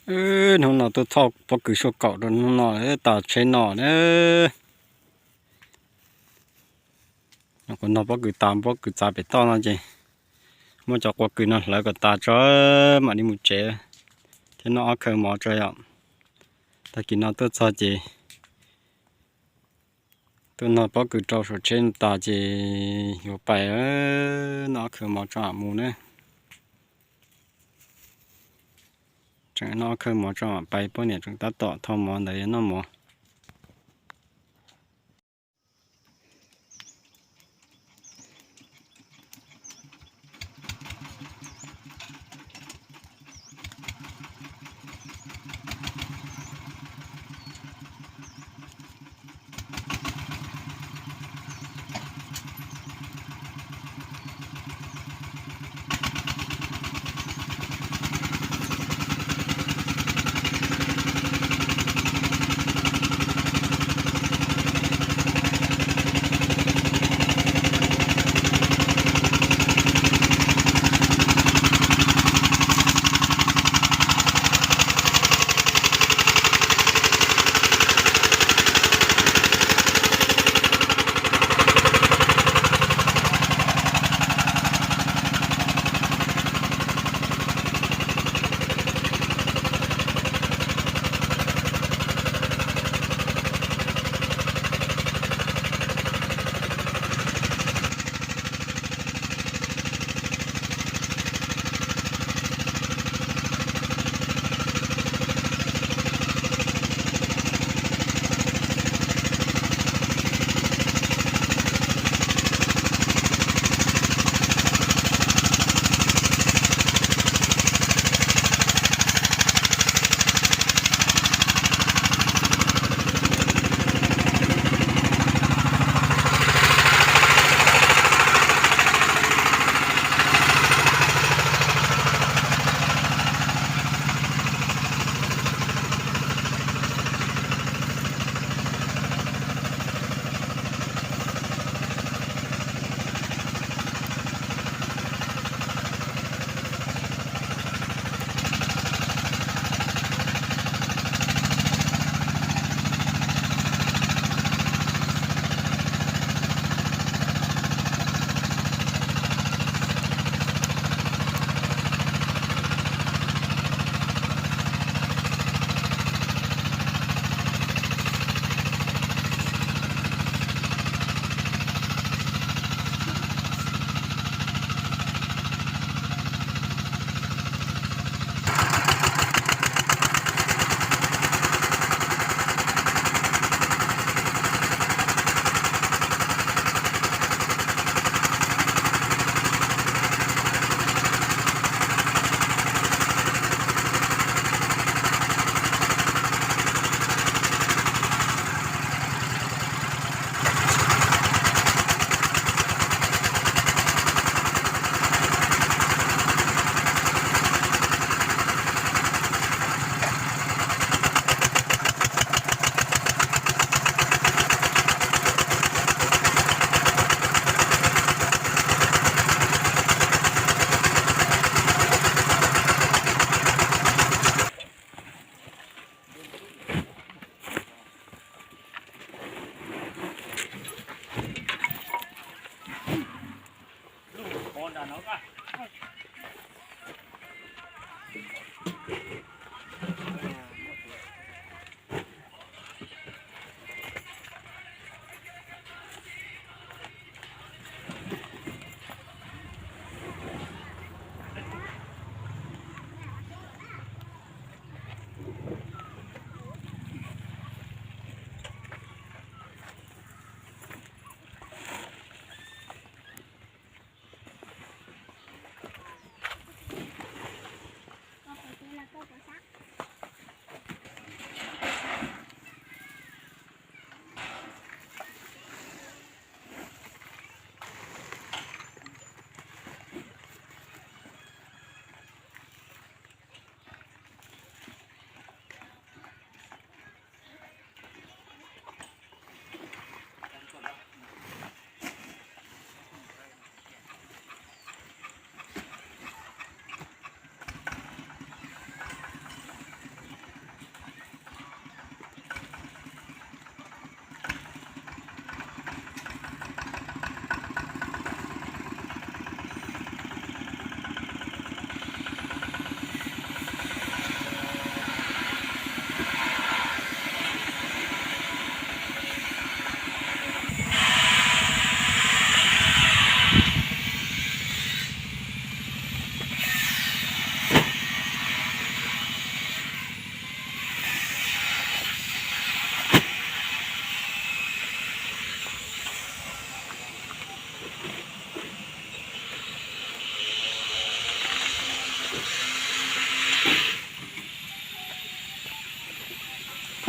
Hnub no tuaj thauj pob kws suab kaum rau hnub no tas tsheb no na. Kuv nrog pob kws tas, pob kws txav pem toj no ces muab cov quav kws no hlawv kom tas tso mam li mus tsev thiab noj ob khawv mov tso yom. Tag kis no tuaj txog ces tuaj nrog pob kws rau saum tsheb no tas ces yuav pais noj ob khawv mov tso mam mus na. Tseem noj ob khawv mov tso mam pais, poj niam tseem tab tom thau mov ntawd yuav noj mov.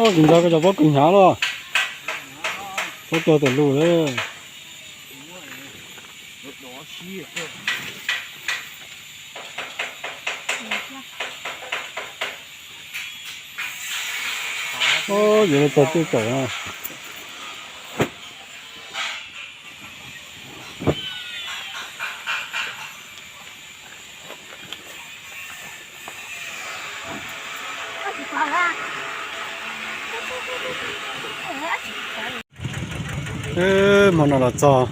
Tsis ntxov koj cov pob kws hnyav los, pob kws tawm lus lawm. Yuav los txog twj kawm no. Hmo no los txog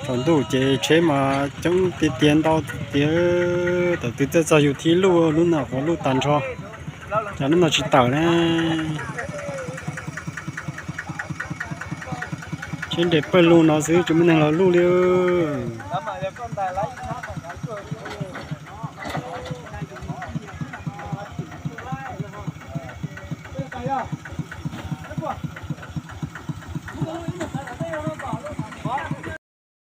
tsaus ntuj ces tsheb mas coob tiag tiag ntau tiag. Thaum twg txawj txog yus thib luj lub no qhuav luj tag nrho, cas lub no tsis tawm na. Tsheb nres pawg lug no xwb tsis muaj neeg los luj li.